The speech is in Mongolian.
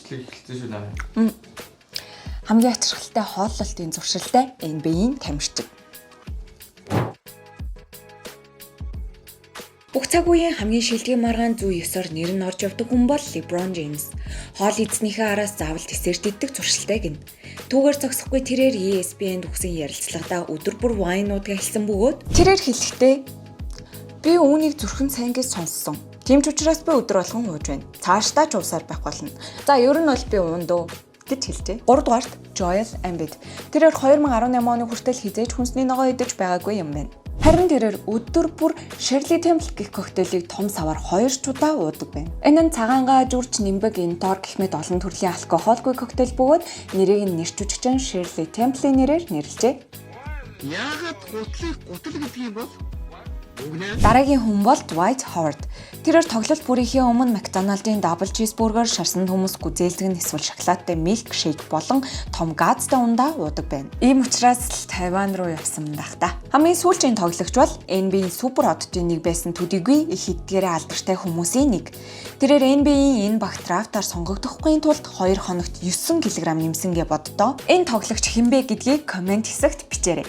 Бичлэг эхэлсэн шүү дээ. Хамгийн ачирхалтай хооллолтын зуршилтай NBA-ийн тамирчин. Бүх цаг үеийн хамгийн шилдэг маргаан зүй ёсоор нэр нь орж явдаг хүн бол LeBron James. Хоол идснийхээ араас заавал десерт иддэг зуршилтай гэнэ. Түүгээр зогсохгүй тэрээр E ESPN-д өгсөн ярилцлагадаа өдөр бүр wine уудгаа хэлсэн бөгөөд тэрээр хэлэхдээ "Би үүнийг зүрхэн сайн гэж сонссон. Тийм ч учраас би өдөр болгон ууж байна. Цаашдаа ч уусаар байх болно. За, ер нь бол би уундөө" гэж хэлжээ. 3 дугаарт Joel Embiid. Тэрээр 2018 оны хүртэл хэзээ ч хүнсний ногоо идэж байгаагүй юм байна. Харин тэрээр өдөр бүр Shirley Temple гэх коктейлийг том савар 2 ч удаа уудаг байна. Энэ нь цагаангаа жүрж, нимбэг, энтор гэх мэт олон төрлийн алкоголгүй коктейл бөгөөд нэрийг нь нэр жүжигчин Shirley Temple-ийн нэрээр нэрлэжээ. Яагаад гутлыг гутал гэдэг юм бол? Үгнэ. Дараагийн хүн бол Dwight Howard. Тэрээр тоглолт бүрийнхээ өмнө McDonald-ын Double Cheeseburger, шарсан төмөс, гүзээлзгэнэ эсвэл шоколадтай milk shake болон том газтай ундаа уудаг байна. Ийм учраас л Тайван руу явсан байх та. Хамгийн сүүлчийн тоглогч бол NBA-ийн супер оддын нэг байсан төдийгүй их эдгээрээ алдартай хүмүүсийн нэг. Тэрээр NBA-ийн энэ багт драфтаар сонгогдохгүй тулд 2 хоногт 9 кг нэмсэн гэж боддоо. Энэ тоглогч хэн бэ гэдгийг comment хэсэгт бичээрэй.